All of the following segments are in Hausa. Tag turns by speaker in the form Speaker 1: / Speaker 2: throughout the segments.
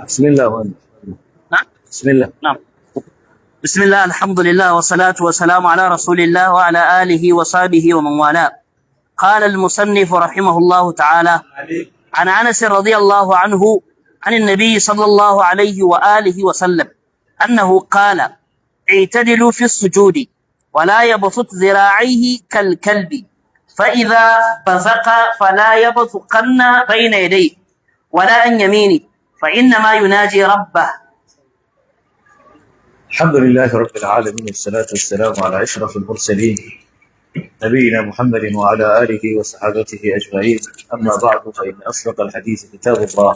Speaker 1: Bismillah.
Speaker 2: نعم.
Speaker 1: Bismillah.
Speaker 2: نعم، بسم الله، الحمد لله، والصلاة والسلام على رسول الله وعلى آله وصحبه ومن والاه. قال المصنف رحمه الله تعالى: عن أنس رضي الله عنه عن النبي صلى الله عليه وآله وسلم أنه قال: اعتدلوا في السجود، ولا يبسط ذراعيه كالكلب، فإذا بزق فلا يبصقن بين يديه ولا عن يمينه، فإنما يناجي ربه.
Speaker 1: الحمد لله رب العالمين، والصلاة والسلام على أشرف المرسلين، نبينا محمد وعلى آله وصحابته أجمعين. أما بعد، فإن أصدق الحديث كتاب الله،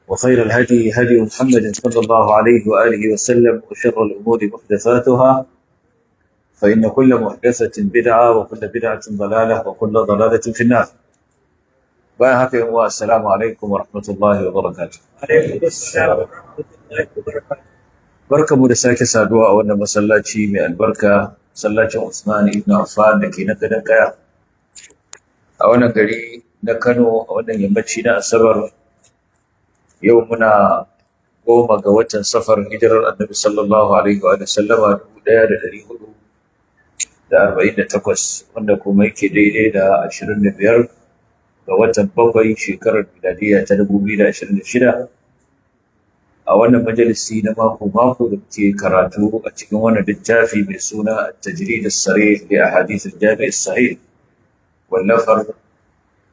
Speaker 1: وخير الهدي هدي محمد صلى الله عليه وآله وسلم، وشر الأمور محدثاتها، فإن كل محدثة بدعة، وكل بدعة ضلالة، وكل ضلالة في النار. Bayan haka, yan uwa، assalamu alaikum wa rahmatullahi wa barakatuh. Barkamu da sake saduwa a wannan masallaci mai albarka, masallacin Usman ibn Affan da ke na Gadon Kaya a wannan gari na Kano, a wannan yammaci na Asabar. Yau muna 10 ga watan Safar, hijirar Annabi sallallahu alaihi wa sallama 1448, wanda kuma yake daidai da 25 ga watan 7, shekarar miladiya ta 2026, a wannan majalisi na mako-mako da muke karatu a cikin wannan littafi mai suna At-Tajrid as-Sarih li Ahadith al-Jami' as-Sahih, wallafar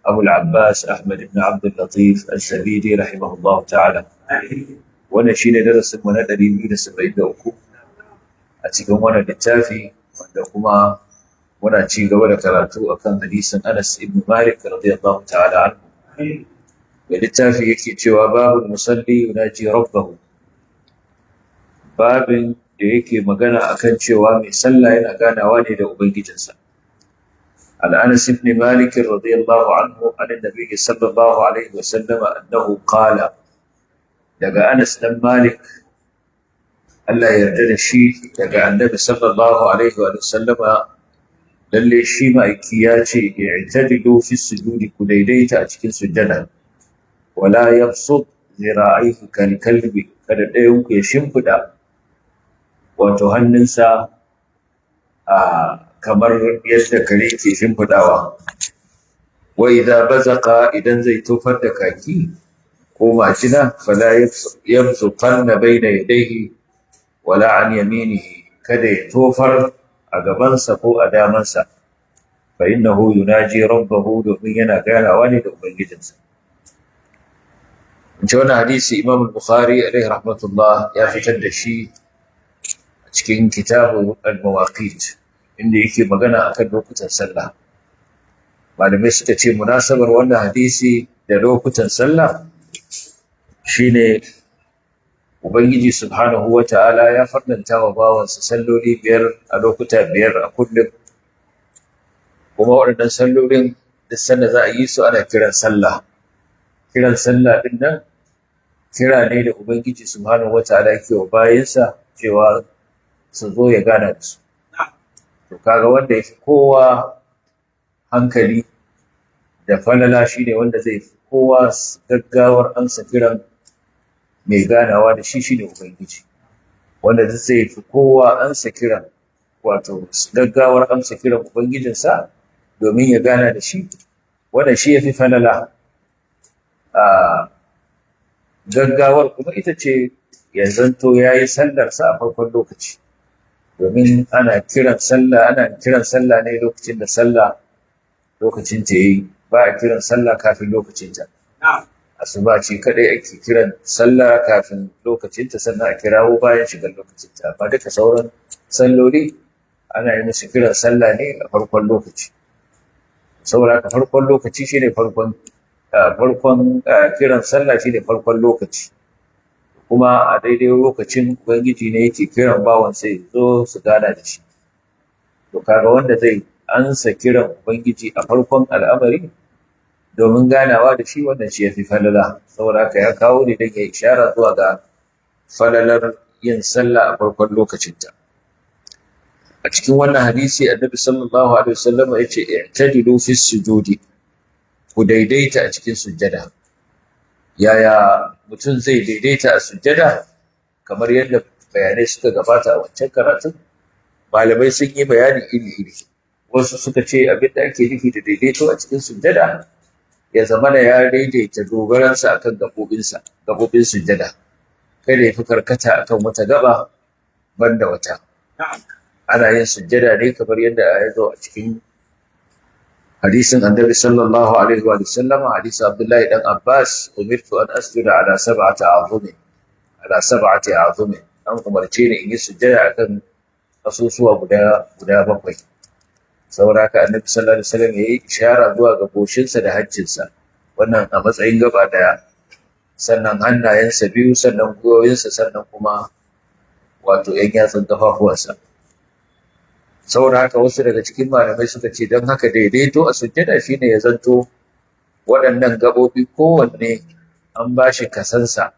Speaker 1: Abu al-Abbas Ahmad ibn Abd al-Latif al-Zabidi rahimahullah ta'ala. Wannan shine darasin mu na 273 a cikin wannan littafi, wanda kuma muna ci gaba da karatu akan hadisin Anas ibn Malik radiyallahu ta'ala anhu. Da littafi yake cewa: babul musalli yunaji rabbahu, babin da yake magana akan cewa mai sallah yana ganawa ne da ubangijinsa. An Anas ibn Malik radiyallahu anhu an annabi sallallahu alaihi wasallam annahu qala, daga Anas dan Malik, Allah ya yarda da shi, daga Annabi sallallahu alaihi wa sallama, lalle shi ma'aiki ya ce: i'tadilu fi sujudi, ku daidaita a cikin sujjada, wala yabsut zira'ihi kal kalbi, kada ɗayan ku ya shimfiɗa wato hannunsa a kamar yadda kare ke shimfiɗawa. Wa idza bazaqa, idan zai tofar da kaki ko majina, fala yabsuqanna bayna yadayhi wala an yaminihi, kada ya tofar a gabansa ko a damansa, fa innahu yunaji rabbahu, domin yana ganawa ne da ubangijinsa. In ce wannan hadisi Imam Bukhari alaihi rahmatullah ya fitar da shi a cikin Kitabu al-Mawaqit, inda yake magana akan lokutan sallah. Malamai suka ce munasabar wannan hadisi da lokutan sallah shine Ubangiji subhanahu wa ta'ala ya farlanta wa bawansa salloli 5 a lokuta 5 a kullum, kuma waɗannan sallolin duk sanda za a yi su ana kiran sallah. Kiran sallah ɗin nan kira ne da Ubangiji subhanahu wa ta'ala yake wa bayinsa cewa su zo ya gana da su. To kaga wanda ya fi kowa hankali da falala shine wanda zai fi kowa gaggawar amsa kiran mai ganawa da shi, shine Ubangiji. Wanda zai fi kowa amsa kiran, wato gaggawar amsa kiran Ubangijinsa domin ya gana da shi, wanda shi ya fi falala. A gaggawar kuma ita ce ya zanto ya yi sallarsa a farkon lokaci, domin ana kiran sallah ne lokacin da sallah lokacin ta yi. Ba a kiran sallah kafin lokacin ta. Asuba ce kadai ake kiran sallah kafin lokacin ta, sannan a kirawo bayan shigar lokacin ta. Amma duka sauran salloli ana yi musu kiran sallah ne a farkon lokaci. Saboda haka farkon lokaci shine farkon kiran sallah, shine farkon lokaci. Kuma a daidai lokacin Ubangiji ne yake kiran bawan sai zo su gana da shi. To kaga wanda zai ansa kiran Ubangiji a farkon al'amari domin ganawa da shi, wannan shi yafi falala. Saboda haka ya kawo ne don ya ishara zuwa ga falalar yin sallah a farkon lokacinta. A cikin wannan hadisi Annabi sallallahu alaihi wasallam ya ce: i'tadilu fi sujudi, ku daidaita a cikin sujjada. Yaya mutum zai daidaita a sujjada? Kamar yadda bayanai suka gabata a wancan karatun, malamai sun yi bayani iri-iri. Wasu suka ce abin da ake nufi da daidaito a cikin sujjada ya zamana ya daidaita dogaransa akan gaɓoɓinsa, gaɓoɓin sujjada. Kada ya fi karkata akan wata gaba banda wata. Ana yin sujjada ne kamar yadda ya zo a cikin hadisin Annabi sallallahu alaihi wa sallam, hadisin Abdullahi dan Abbas, umirtu an asjuda ala sab'ati a'zumin, ala sab'ati a'zumin. An umarce ni in yi sujjada akan kasusuwa guda bakwai. Saboda haka Annabi sallallahu alaihi wasallam ya yi ishara zuwa ga goshinsa da hancinsa, wannan a matsayin gaba daya, sannan hannayensa biyu, sannan gwiwoyinsa, sannan kuma wato ‘yan yatsun ƙafafuwansa. Saboda haka wasu daga cikin malamai suka ce don haka daidaito a sujjada shine ya zanto waɗannan gaɓoɓi kowanne an ba shi kasansa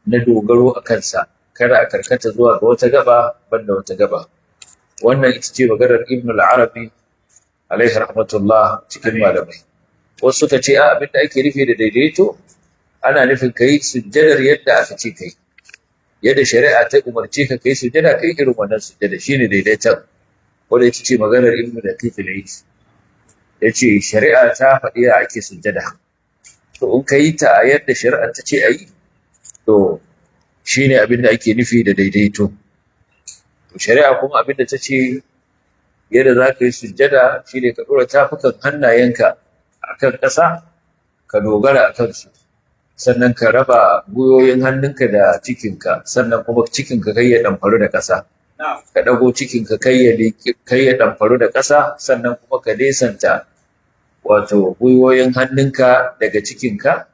Speaker 1: na dogaro a kansa, kada a karkata zuwa ga wata gaba banda wata gaba. Wannan ita ce maganar Ibn al-Arabi alaihi rahmatullah cikin malamai. Wasu suka ce a abin da ake nufi da daidaito ana nufin kai sujjadar yadda aka ce kai, yadda shari'a ta umarce ka kai sujjada, kai irin wannan sujjada shine daidaiton. Wanda ita ce maganar Ibn Daqiq al-Eid, yace shari'a ta faɗi ya ake sujjada, to in ka yi ta a yadda shari'a ta ce a yi, to shine abin da ake nufi da daidaito. To shari'a kuma abin da ta ce yadda za ka yi sujjada shine ka ɗora tafukan hannayenka a kan ƙasa, ka dogara a kansu, sannan ka raba gwiwoyin hannunka da cikinka, sannan kuma cikinka kai ya ɗamfaru da ƙasa. Ka ɗago cikinka kai ya ɗamfaru da ƙasa, sannan kuma ka nesanta wato gwiwoyin hannunka daga cikinka.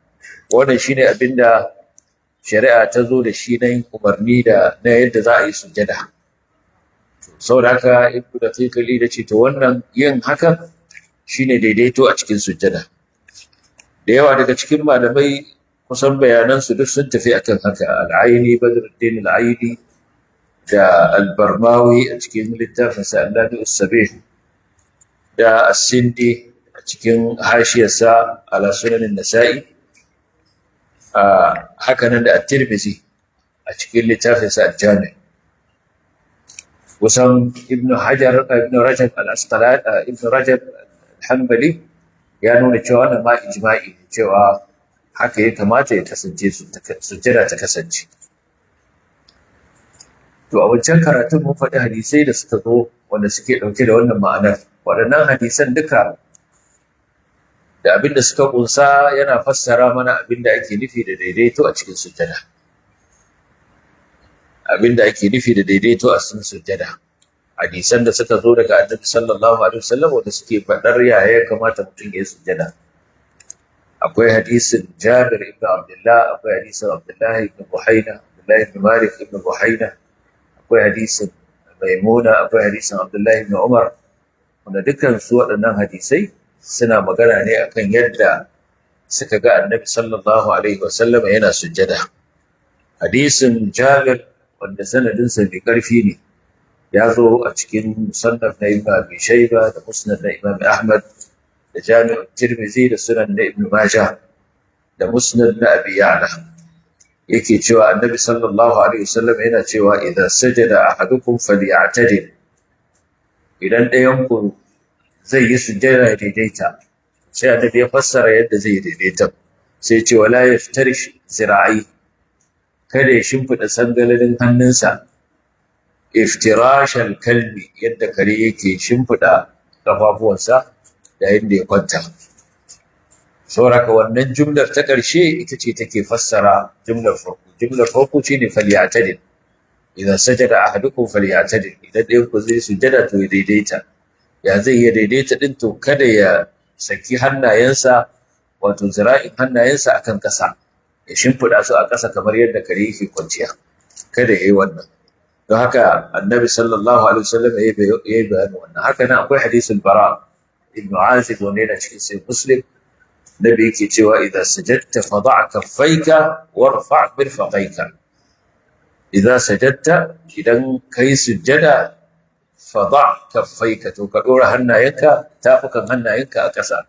Speaker 1: Wannan shine abin da shari'a ta zo da shi na yin umarni da na yadda za a yi sujjada. Saboda haka Ibn Daqiq al-Eid ce to wannan yin hakan shine daidaito a cikin sujjada. Da yawa daga cikin malamai kusan bayanansu duk sun tafi akan haka. Al-Aini, Badruddin Al-Aini da Al-Barmawi a cikin littafinsa Al-Lami As-Sabih, da As-Sindi a cikin hashiyarsa ala Sunan Nasa'i, haka nan da At-Tirmidhi a cikin littafinsa Al-Jami'. Kusan Ibn Hajar, Ibn Rajab Al-Asqalani, Ibn Rajab Al-Hanbali ya nuna cewa wannan ma ijma'i ne, cewa haka ya kamata ya kasance sujjada ta kasance. To a wancan karatun mun faɗi hadisai da suka zo wanda suke ɗauke da wannan ma'anar. Waɗannan hadisan duka da abin da suka ƙunsa yana fassara mana abin da ake nufi da daidaito a cikin sujjada. Abin da ake nufi da daidaito a cikin sujjada. Hadisan da suka zo daga Annabi sallallahu alaihi wasallam wanda suke faɗar yaya ya kamata mutum ya yi sujjada. Akwai hadisin Jabir ibn Abdullah, akwai hadisin Abdullah ibn Buhaina, Abdullah ibn Malik ibn Buhaina, akwai hadisin Maimuna, akwai hadisin Abdullah ibn Umar, wanda dukkan su waɗannan hadisai suna magana ne akan yadda suka ga Annabi sallallahu alaihi wasallam yana sujjada. Hadisin Jabir wanda sanadinsa mai ƙarfi ne, ya zo a cikin musannaf na Ibn Abi Shayba da Musnad na Imam Ahmad da Jami'ut Tirmidhi da Sunan na Ibn Majah da Musnad na Abi Ya'la. Yake cewa Annabi sallallahu alaihi wasallam yana cewa idan sajada ahadukum falya'tadil, idan ɗayan ku zai yi sujjada ya daidaita. Sai Annabi ya fassara yadda zai daidaita, sai ce wala yaftarish zira'i, kada ya shimfiɗa sangalalin hannunsa iftirashal kalbi, yadda kare yake shimfiɗa ƙafafuwansa yayin da ya kwanta. Saboda wannan jumlar ta ƙarshe ita ce take fassara jumlar farko. Jumlar farko shine falyatadil, idan sajada ahadukum falyatadil, idan ɗayan ku zai sujjada to ya daidaita. Ya zai iya daidaita din? To kada ya saki hannayensa, wato zira'in hannayensa akan ƙasa, ya shimfiɗa su a ƙasa kamar yadda kare yake kwanciya, kada ya yi wannan. Don haka Annabi sallallahu alaihi wasallam ya yi bayanin wannan. Haka nan akwai hadisul Bara ibn Azib wanda yana cikin sai Muslim. Nabi yake cewa idza sajadta fada' kaffaika warfa' mirfaqaika. Idza sajadta, idan kai sujjada, fada' kaffaika, to ka dora hannayenka, tafukan hannayenka a ƙasa,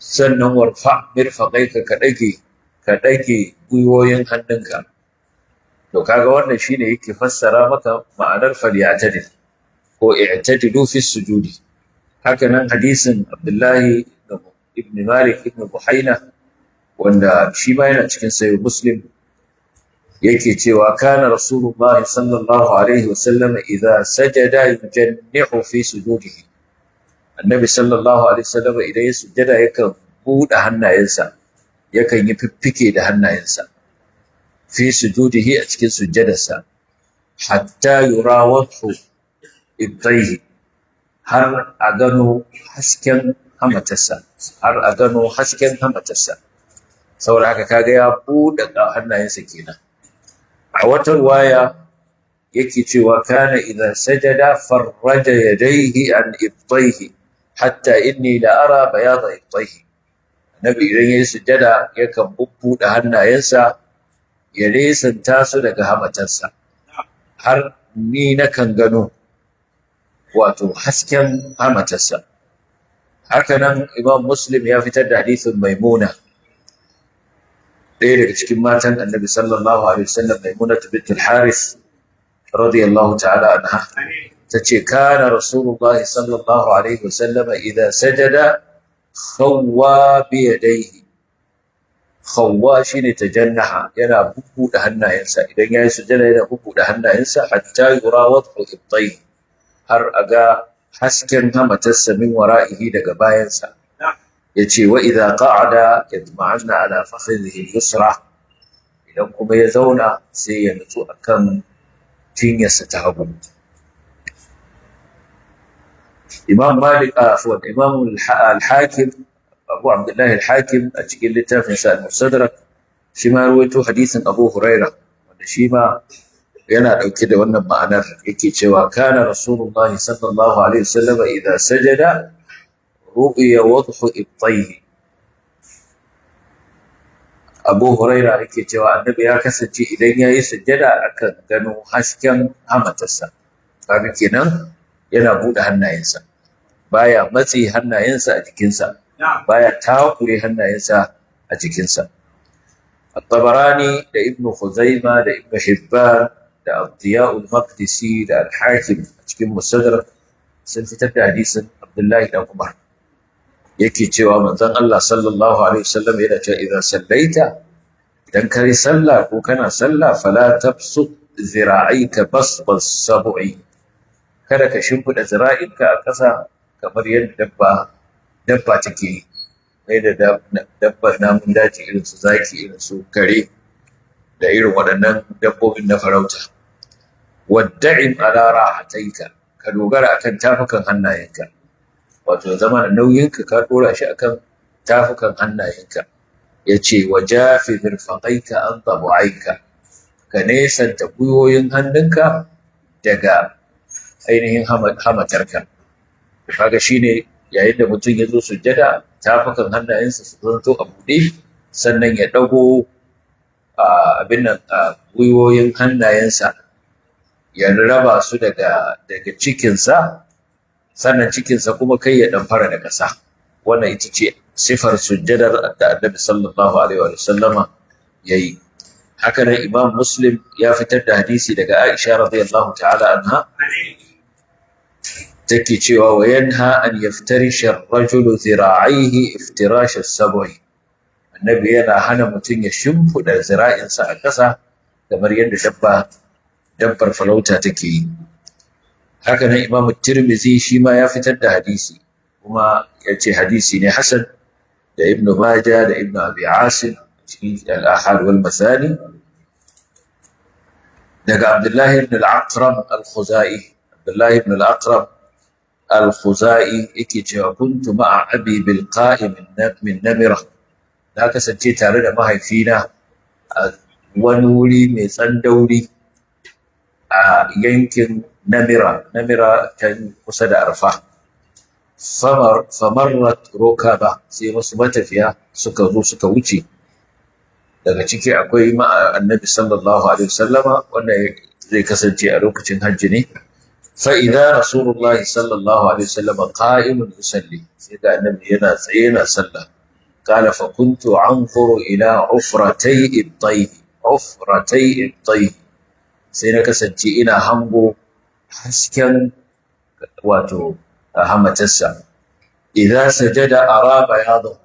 Speaker 1: sannan warfa' mirfaqaika, ka dage Ka ɗage gwiwoyin hannunka. To kaga wannan shine yake fassara maka ma'anar falyatadil ko i'tadilu fi sujudi. Haka nan hadisin Abdullahi ibn Malik ibn Buhaina, wanda shi ma yana cikin Sahih Muslim, yake cewa kana Rasulullahi sallallahu alaihi wasallam idza sajada yujannihu fi sujudihi. Annabi sallallahu alaihi wasallam idan ya sujjada yakan buɗe hannayensa, yakan yi fiffike da hannayensa fi sujudihi, a cikin sujjadarsa, hatta yura wadhu ibtaihi, har a gano hasken hamatarsa, har a gano hasken hamatarsa. Saboda haka kaga ya buɗe hannayensa kenan. A wata ruwaya yake cewa kana idan sajada farraja yadayhi an ibtaihi hatta inni la ara bayada ibtaihi. Annabi idan yayi sujjada yakan bubbuɗe hannayensa, ya nesanta su daga hamatarsa, har ni nakan gano wato hasken hamatarsa. Hakanan Imam Muslim ya fitar da hadisin Maimuna, ɗaya daga cikin matan Annabi sallallahu alaihi wasallam, Maimuna bint al-Haris radiyallahu ta'ala anha, tace kana Rasulullahi sallallahu alaihi wasallam idza sajada khawwa bi yadayhi. Khawwa shine tajannaha, yana bubbuɗe hannayensa idan yayi sujada, yana bubbuɗe hannayensa hatta yura wadhu ibtayhi, har a ga hasken hamatarsa, min wara'ihi, daga bayansa. Yace wa idza qa'ada yatma'anna ala fakhidhihi al-yusra. Idan kuma ya zauna sai ya nutsu akan cinyarsa ta hagu. Imam Malik, afwan, Imam al-Hakim, Abu Abdullah al-Hakim, a cikin littafin sa al-Mustadrak, shi ma ruwaito hadisin Abu Huraira, wanda shi ma yana dauke da wannan ma'anar. Yake cewa kana Rasulullah sallallahu alaihi wasallam idza sajada ru'ya wadhu ibtayhi. Abu Huraira yake cewa Annabi ya kasance idan yayi sujjada akan gano hasken hamatarsa. Kaga kenan yana bude hannayensa, baya matsi hannayensa a jikinsa, baya takure hannayensa a jikinsa. At-Tabarani da Ibn Khuzaima da Ibn Hibban da Ad-Diya al-Maqdisi da Al-Hakim a cikin Mustadrak sun fitar da hadisin Abdullahi dan Umar. Yake cewa manzon Allah sallallahu alaihi wasallam yana cewa idan sallaita, idan kai sallah ko kana sallah, fala tabsut zira'aika basbas sab'i, kada ka shimfida zira'inka a ƙasa kamar yadda dabba take yi, mai da dabbar namun daji irin su zaki, irin su kare, da irin waɗannan dabbobin na farauta. Wadda'im ala rahataika, ka dogara akan tafukan hannayenka, wato zama da nauyinka ka dora shi akan tafukan hannayenka. Yace wajafi mirfaqaika an tabu'aika, ka nesanta gwiwoyin hannunka daga ainihin hamatarka. Kaga shine yayin da mutum ya zo sujjada, tafukan hannayensa su zanto a buɗe, sannan ya ɗago abin nan gwiwoyin hannayensa, ya raba su daga cikinsa, sannan cikinsa kuma kai ya ɗamfara da ƙasa. Wannan ita ce sifar sujjadar da Annabi sallallahu alaihi wa sallama yayi. Haka nan Imam Muslim ya fitar da hadisi daga Aisha radiyallahu ta'ala anha, take cewa wa yanha an yaftarisha ar-rajulu zira'aihi iftirash as-sab'i. Annabi yana hana mutum ya shimfiɗa zira'insa a ƙasa kamar yadda dabbar farauta take yi. Haka nan Imam Tirmidhi shi ma ya fitar da hadisi, kuma ya ce hadisi ne hasan, da Ibn Majah da Ibn Abi Asim cikin al-Ahad wal Masani, daga Abdullah ibn al-Aqram al-Khuzai. Abdullah ibn al-Aqram al-Khuzai yake cewa kuntu ma'a abi bil qa'im min Namira, na kasance tare da mahaifina a wani wuri mai tsandauri a yankin Namira, Namira can kusa da Arfa. Famarrat rukaba, sai wasu matafiya suka zo suka wuce. Daga ciki akwai Annabi sallallahu alaihi wasallama, wanda zai kasance a lokacin hajji ne. Fa idza Rasulullahi sallallahu alaihi wasallama qa'imun yusalli, sai ga Annabi yana tsaye yana sallah. Qala fa kuntu anzuru ila ufratay ibtayhi, ufratay ibtayhi, sai na kasance ina hango hasken wato hamatarsa. Idza sajada ara bayadahu,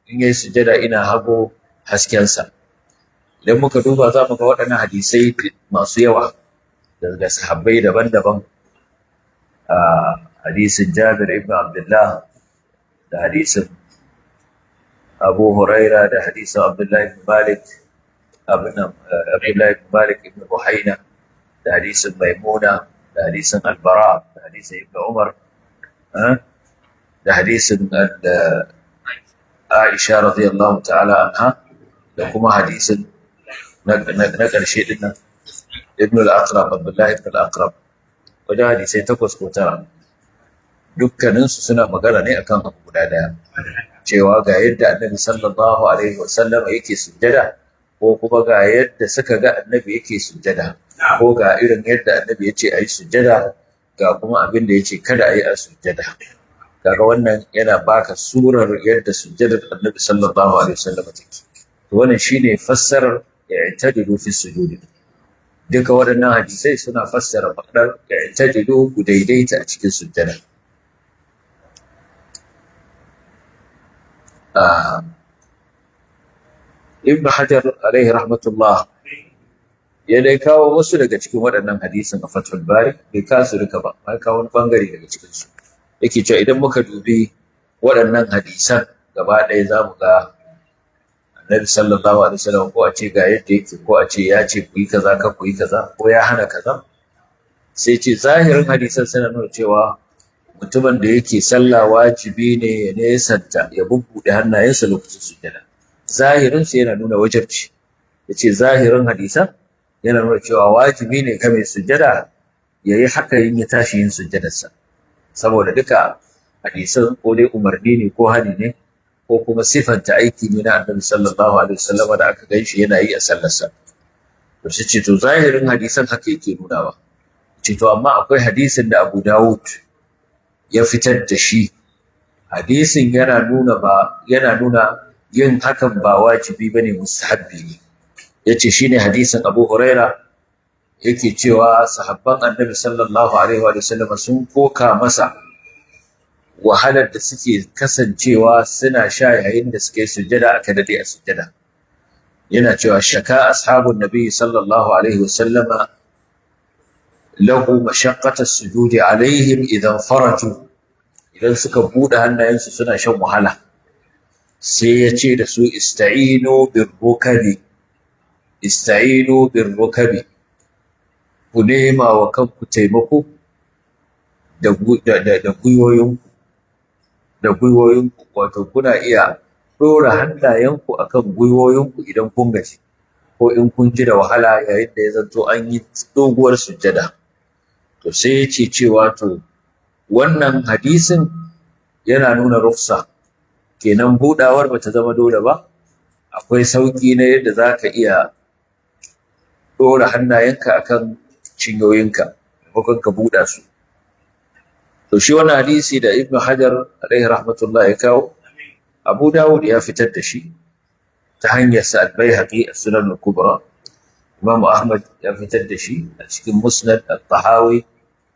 Speaker 1: in yayi sujada ina hago haskensa. Idan muka duba za mu ga waɗannan hadisai masu yawa daga sahabbai daban-daban, hadisin Jabir ibn Abdullah da hadisin Abu Huraira da hadisin Abdullah ibn Malik Abdullah ibn Malik ibn Buhaina da hadisin Maimuna da hadisin Al-Bara da hadisin Ibn Umar da hadisin Aisha radiyallahu ta'ala anha da kuma hadisin na ƙarshe din nan Ibn al-Aqrab, Abdullah ibn al-Aqrab, wajen hadisai 8 ko 9, dukkaninsu suna magana ne akan abu guda daya, cewa ga yadda Annabi sallallahu alaihi wasallam yake sujjada, ko kuma ga yadda suka ga Annabi yake sujjada, ko ga irin yadda Annabi ya ce a yi sujjada, ga kuma abin da ya ce kada a yi a sujjada. Kaga wannan yana baka surar yadda sujjadar Annabi sallallahu alaihi wasallam take. To wannan shine fassarar i'tadilu fi sujudi. Duka waɗannan hadisai suna fassara faɗar i'tadilu, ku daidaita a cikin sujjada. Ibn Hajar alaihi rahmatullah ya dai kawo wasu daga cikin waɗannan hadisin a Fathul Bari, bai kasu duka ba, ya kawo wani bangare daga cikin su. Yake cewa idan muka dubi waɗannan hadisan gaba ɗaya za mu ga Annabi sallallahu alaihi wasallam ko a ce ga yadda yake, ko a ce ya ce ku yi kaza, ka ku yi kaza, ko ya hana kaza. Sai ce zahirin hadisan suna nuna cewa mutumin da yake sallah wajibi ne ya nesanta, ya bubbuɗe hannayensa lokacin sujjada. Zahirin su yana nuna wajibci. Yace zahirin hadisan yana nuna cewa wajibi ne ka mai sujjada ya yi haka in ya tashi yin sujjadarsa, saboda duka hadisan ko dai umarni ne ko hani ne ko kuma sifanta aiki ne na Annabi sallallahu alaihi wasallam da aka ganshi yana yi a sallarsa. To sai ce to zahirin hadisan haka yake nunawa. Ce to amma akwai hadisin da Abu Dawud ya fitar da shi, hadisin yana nuna ba, yana nuna yin hakan ba wajibi bane, mustahabbi ne. Yace shine hadisin Abu Huraira, yake cewa sahabban Annabi sallallahu alaihi wa sallam sun koka masa wahalar da suke kasancewa suna sha yayin da suke sujjada aka dade a sujjada. Yana cewa shaka ashabun nabi sallallahu alaihi wa sallama lahu mashaqqata as-sujudi alaihim idan faraju, idan suka bude hannayensu suna shan wahala. Sai ya ce da su ista'inu birrukabi, ista'inu birrukabi, ku nema wa kanku taimako da gwiwoyinku, da gwiwoyinku, wato kuna iya ɗora hannayenku akan gwiwoyinku idan kun gaji ko in kun ji da wahala yayin da ya zanto an yi doguwar sujjada. To sai ya ce cewa to wannan hadisin yana nuna rufsa, kenan buɗawar bata zama dole ba, akwai sauƙi na yadda za ka iya ɗora hannayenka akan cinyoyinka maimakon ka buɗa su. To shi wannan hadisi da Ibn Hajar alaihi rahmatullah ya kawo, Abu Dawud ya fitar da shi ta hanyar sa Al-Baihaqi a Sunan Al-Kubra, Imam Ahmad ya fitar da shi a cikin Musnad Al-Tahawi,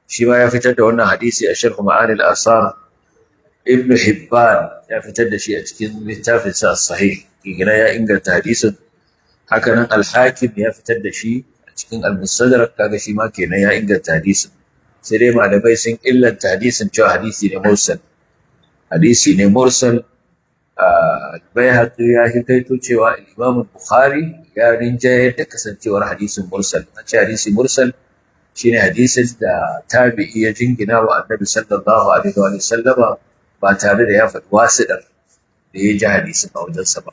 Speaker 1: shi ma ya fitar da wannan hadisi a Sharh Ma'ani Al-Asar, Ibn Hibban ya fitar da shi a cikin littafin sa As-Sahih, kina ya inganta hadisin. Haka nan Al-Hakim ya fitar da shi a cikin Al-Mustadrak, kaga shi ma kenan ya inganta hadisin. Sai dai malamai sun illanta hadisin cewa hadisi ne mursal, hadisi ne mursal. Al-Baihaqi ya hikaito cewa Imam Bukhari ya rinjayar da kasancewar hadisin mursal. An ce hadisi mursal shine hadisin da tabi'i ya jingina wa Annabi sallallahu alaihi wa sallama ba tare da ya faɗi wasiɗar da ya ji hadisin a wajensa ba.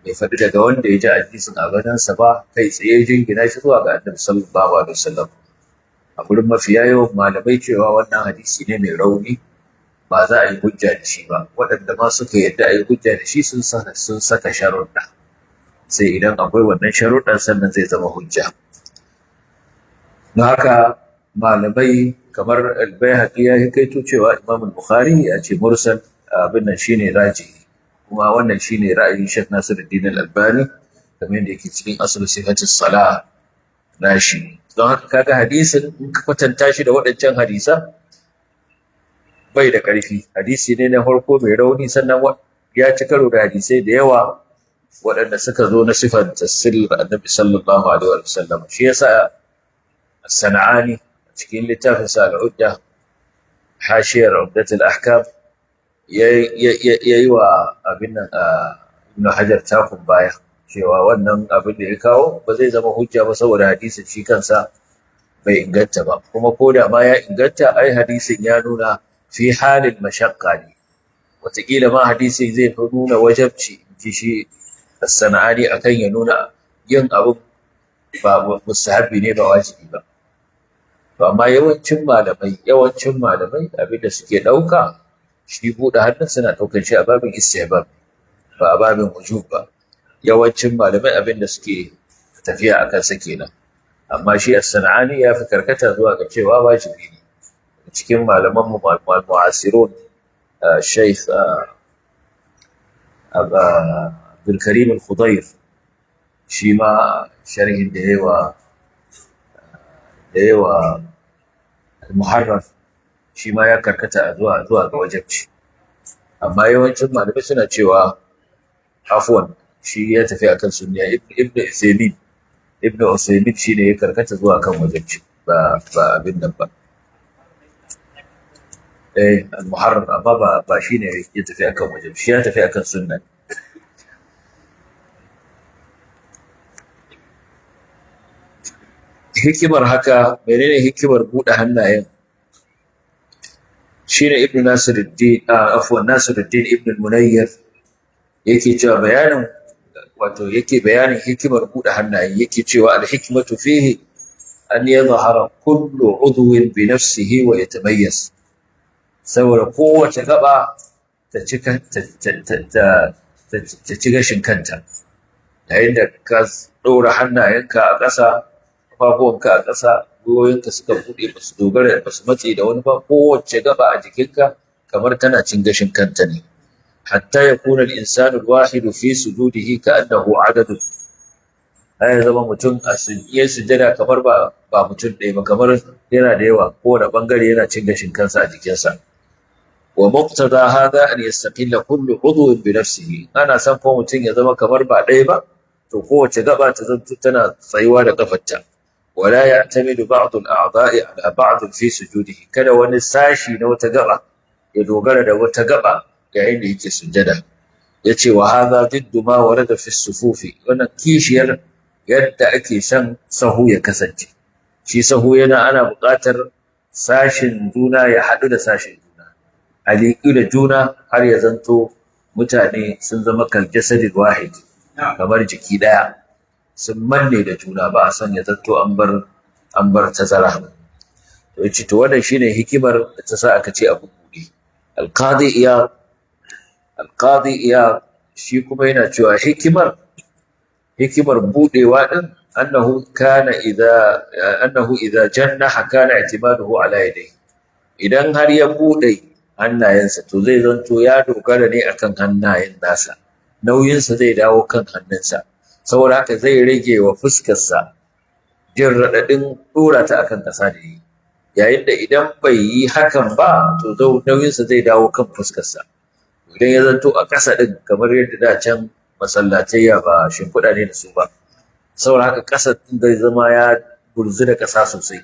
Speaker 1: Bai faɗi daga wanda ya ji hadisin a wajensa ba, kai tsaye jingina shi zuwa ga Annabi sallallahu alaihi wa sallam. A gurin mafiya yawan malamai cewa wannan hadisi ne mai rauni, ba za a yi hujja da shi ba. Waɗanda ma suka yadda a yi hujja da shi sun saka sharuɗa, sai idan akwai wannan sharuɗan sannan zai zama hujja. Don haka malamai kamar Al-Baihaqi ya kaito cewa Imam Bukhari ya ce mursal abin nan shine rajihi. Kuma wannan shine ra'ayin Sheikh Nasiruddin Al-Albani kamar yadda yake cikin aslu sifatis salah nashi. Don haka kaga hadisin in ka kwatanta shi da waɗancan hadisa bai da ƙarfi. Hadisi ne na farko mai rauni, sannan ya ci karo da hadisai da yawa waɗanda suka zo na sifar sallar Annabi sallallahu alaihi wa sallam. Shi yasa Sana'ani cikin littafin sa Al-Udda, hashiyar Umdat al-Ahkam, ya yi wa abin nan Ibn Hajar takun baya cewa wannan abin da ya kawo ba zai zama hujja ba saboda hadisin shi kansa bai inganta ba, kuma ko da ma ya inganta ai hadisin ya nuna fi halin mashaqqa ne. Wataƙila ma hadisin zai fi nuna wajabci ji shi Sana'ani akan ya nuna yin abu ba mustahabbi ne ba wajibi ba. To amma yawancin malamai abin da suke ɗauka shi buɗe hannun suna ɗaukar shi a babin istihbab ba a babin wujub ba. Yawancin malamai abin da suke tafiya a kansa kenan. Amma shi as-Sana'ani ya fi karkata zuwa ga cewa wajibi ne. Cikin malaman mu mu'asirun, Sheikh Abdul Karim Al-Khudair, shi ma sharhin da yawa Al-Muharrar, shi ma ya karkata zuwa ga wajibci. Amma yawancin malamai suna cewa afwan shi ya tafi akan sunniya. Ibn Usaymin shi ne ya karkata zuwa kan wajibci ba abin nan ba. Al-Muharrar, amma ba shi ne ya tafi akan wajibci, shi ya tafi akan sunna. Hikimar haka, menene hikimar buɗe hannayen? Shine Ibn Nasiruddin, afwan Nasiruddin Ibn Munayyar yake cewa bayanin, wato yake bayanin hikimar buɗe hannayen, yake cewa al-hikmatu fihi an yadhhara kullu udwin bi nafsihi wa yatamayyaz. Saboda kowace gaba ta ci gashin kanta. Yayin da ka ɗora hannayenka a ƙasa, ƙafafuwanka a ƙasa, gwiwoyinka suka buɗe ba su dogara ba su matse da wani ba, kowace gaba a jikinka kamar tana cin gashin kanta ne. Hatta yakuna al-insanu al-wahidu fi sujudihi ka'annahu adadun. Ai zama mutum a sujjada kamar ba mutum ɗaya ba, kamar yana da yawa, kowane bangare yana cin gashin kansa a jikinsa. Wa muqtada hadha an yastaqilla kullu udwin bi nafsihi. Ana san ko mutum ya zama kamar ba ɗaya ba, to kowace gaba ta zanto tana tsayuwa da kafarta. Wala ya'tamidu ba'd al-a'dha'i ala ba'd fi sujudihi. Kada wani sashi na wata gaba ya dogara da wata gaba yayin da yake sujjada. Yace wa hadha diddu ma warada fi sufufi. Wannan kishiyar yadda ake son sahu ya kasance. Shi sahu yana ana buƙatar sashin juna ya haɗu da sashin juna, a liƙi da juna har ya zanto mutane sun zama kal jasadil wahid, kamar jiki ɗaya, sun manne da juna, ba a son ya zanto an bar tazara. To yace to wannan shine hikimar da ta sa aka ce abu buɗe. Alqadi Iyad shi kuma yana cewa hikimar buɗewa din annahu kana idza annahu idza jannaha kana i'timaduhu ala yadayhi. Idan har ya buɗe hannayensa to zai zanto ya dogara ne akan hannayen nasa, nauyinsa zai dawo kan hannunsa, saboda haka zai rage wa fuskarsa jin raɗaɗin ɗora ta akan ƙasa da yi. Yayin da idan bai yi hakan ba to nauyinsa zai dawo kan fuskarsa. Idan ya zanto a ƙasa ɗin kamar yadda da can masallatayya ba shimfiɗa ne da su ba, saboda haka ƙasa ɗin zai zama ya gurzu da ƙasa sosai,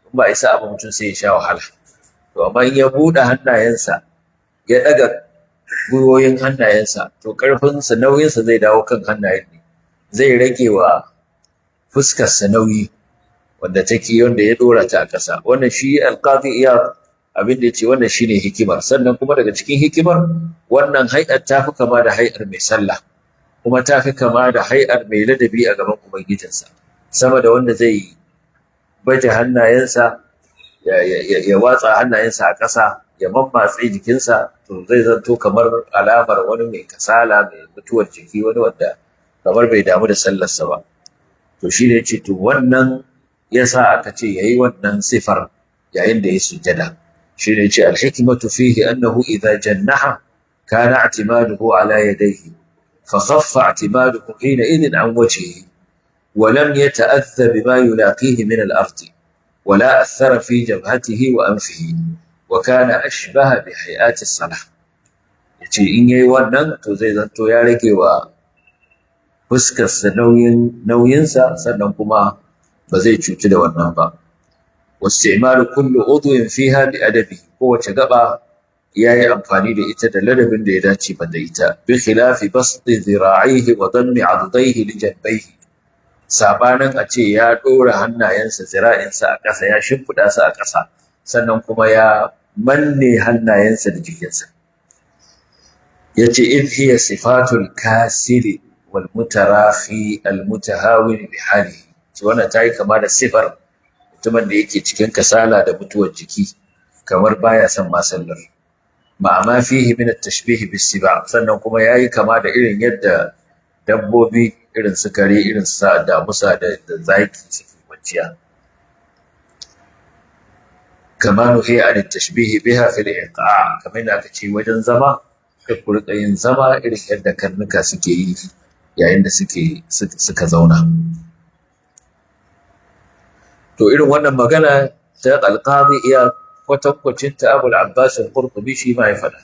Speaker 1: in ba a isa abu mutum sai ya sha wahala. To amma in ya buɗe hannayensa ya ɗaga gwiwoyin hannayensa to ƙarfinsa nauyinsa zai dawo kan hannayen ne, zai rage wa fuskarsa nauyi wanda take wanda ya ɗora ta a ƙasa. Wannan shi Alqadi Iyad abin da ya ce wannan shine hikimar. Sannan kuma daga cikin hikimar wannan hay'ar ta fi kama da hay'ar mai sallah, kuma ta fi kama da hay'ar mai ladabi a gaban ubangijinsa, sama da wanda zai baje hannayensa ya watsa hannayensa a ƙasa ya mammatse jikinsa, to zai zanto kamar alamar wani mai kasala, mai mutuwar jiki, wani wanda kamar bai damu da sallarsa ba. To shi ne ce to wannan yasa aka ce yayi wannan sifar yayin da ya sujjada. Shi ne ce alhikmatu fihi annahu idza jannaha Kana i'timaduhu ala yadayhi fa khaffa i'timaduhu hina idhin an wajhihi wa lam yata'adha bima yulaqihi min al-ardi wa la athara fi jabhatihi wa anfihi wa kana ashbaha bi hay'ati as-salah. Yace in yayi wannan to zai zanto ya rage wa fuskarsa nauyinsa, sannan kuma ba zai cutu da wannan ba. Wasti'malu kullu udwin fiha bi adabi, kowace gaba yayi amfani da ita da ladabin da ya dace ba da ita. Bi khilafi basti dhira'ihi wa dammi 'adudayhi li janbayhi, sabanin a ce ya dora hannayensa zira'insa a ƙasa, ya shimfiɗa su a ƙasa, sannan kuma ya manne hannayensa da jikinsa. Yace idh hiya sifatul kasiri wal mutarahi al mutahawin bi halihi. Wannan tayi kama da sifar mutumin da yake cikin kasala da mutuwar jiki, kamar baya son ma sallar. Ma fihi min at-tashbih bis-siba, sannan kuma yayi kama da irin yadda dabbobi irin su kare, irin su damusa da zaki suke kwanciya. Kama nuhiya an at-tashbih biha fi al-iqa', kamar yadda aka ce wajen zama kai ku riƙa yin zama irin yadda karnuka suke yi yayin da suka zauna. To irin wannan magana ta Alqadi iya kwatankwacin ta Abul Abbas al-Qurtubi shi ma ya faɗa.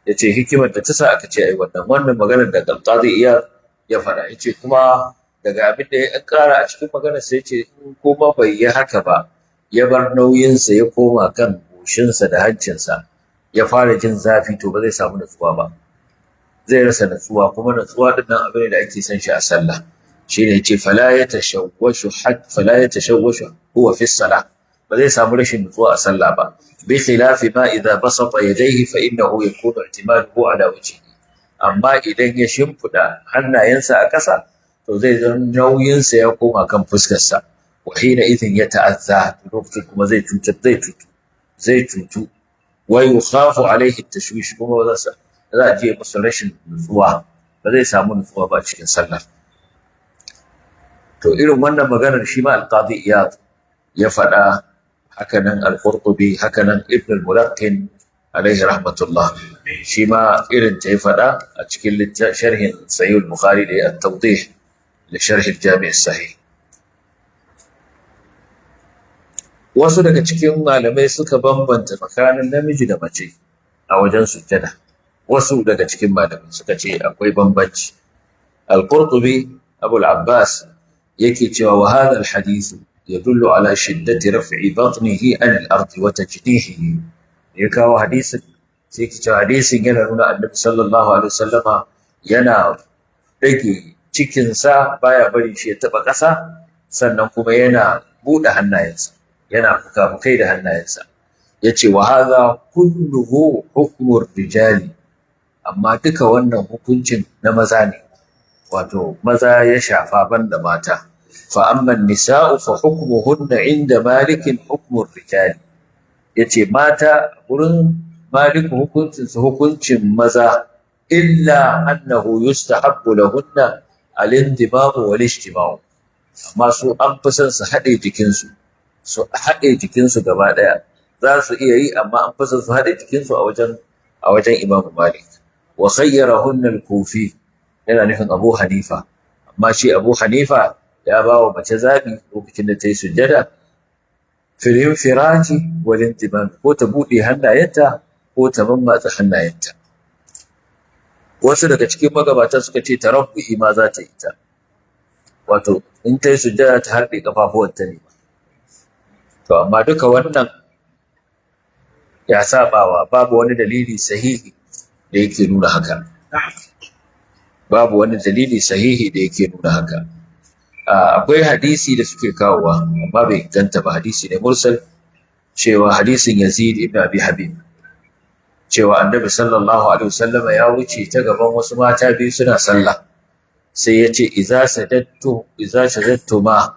Speaker 1: Yace hikimar da ta sa aka ce ai wannan maganar da Alqadi iya ya faɗa. Yace kuma daga abin da ya ƙara a cikin maganar sa, yace in kuma bai yi haka ba, ya bar nauyinsa ya koma kan goshinsa da hancinsa, ya fara jin zafi, to ba zai samu natsuwa ba. Zai rasa natsuwa, kuma natsuwa din nan abin da ake son shi a sallah. Shine yace fala yatashawwashu hat fala yatashawwashu huwa fi salah, ba zai samu rashin nutsuwa a sallah ba. Bi khilafi ma idza basata yadayhi fa innahu yakunu i'timaduhu ala wajhihi. Amma idan ya shimfida hannayensa a ƙasa, to zai zan nauyinsa ya koma kan fuskarsa. Wa hina idhin yata'azza, lokacin kuma zai cutar, zai cutu. Wa yukhafu alaihi tashwish, kuma ba za a je masa rashin nutsuwa, ba zai samu nutsuwa ba cikin sallah. To irin wannan maganar shi ma Al-Qadi Iyad ya faɗa, hakanan Al-Qurtubi, hakanan Ibn al-Mulaqqin alaihi rahmatullah, shi ma irin ta ya faɗa a cikin sharhin Sahih al-Bukhari da at-Tawdih li sharh al-Jami' as-Sahih. Wasu daga cikin malamai suka bambanta tsakanin namiji da mace a wajen sujjada. Wasu daga cikin malamai suka ce akwai bambanci. Al-Qurtubi Abu al-Abbas yake cewa wa hadha al-hadith yadullu ala shiddati raf'i batnihi an al-ardi wa tajnihihi. Ya kawo hadisin sai yake cewa hadisin yana nuna Annabi sallallahu alaihi wasallama yana rage cikinsa, baya barin shi ya taba ƙasa, sannan kuma yana buɗe hannayensa, yana fukafukai da hannayensa. Yace wa hadha kulluhu hukmur rijali, amma duka wannan hukuncin na maza ne, wato maza ya shafa banda mata. Fa amma nisa'u fa hukmuhunna inda malikin hukmur rijali. Yace mata gurin Maliku hukuncin su hukuncin maza, illa annahu yustahabbu lahunna al-indimamu wal ijtima'u. Amma su an fi son su haɗe jikinsu, su haɗe jikinsu gaba ɗaya. Za su iya yi, amma an fi son su haɗe jikinsu a wajen Imam Malik. Wa khayyarahunna al-Kufi, yana nufin Abu Hanifa. Amma shi Abu Hanifa ya ba wa mace zaɓi lokacin da ta yi sujjada fil infiraji wal intimam, ko ta buɗe hannayenta ko ta mammatsa hannayenta. Wasu daga cikin magabata suka ce tarabbu'i ma za ta yi ta, wato in ta yi sujjada ta harɗe kafafuwanta ne. To amma duka wannan ya sabawa, babu wani dalili sahihi da yake nuna haka. Babu wani dalili sahihi da yake nuna haka. Akwai hadisi da suke kawowa amma bai inganta ba, hadisi ne mursal, cewa hadisin Yazid ibn Abi Habib, cewa Annabi sallallahu alaihi wasallam ya wuce ta gaban wasu mata biyu suna sallah, sai ya ce idza sajadtu ma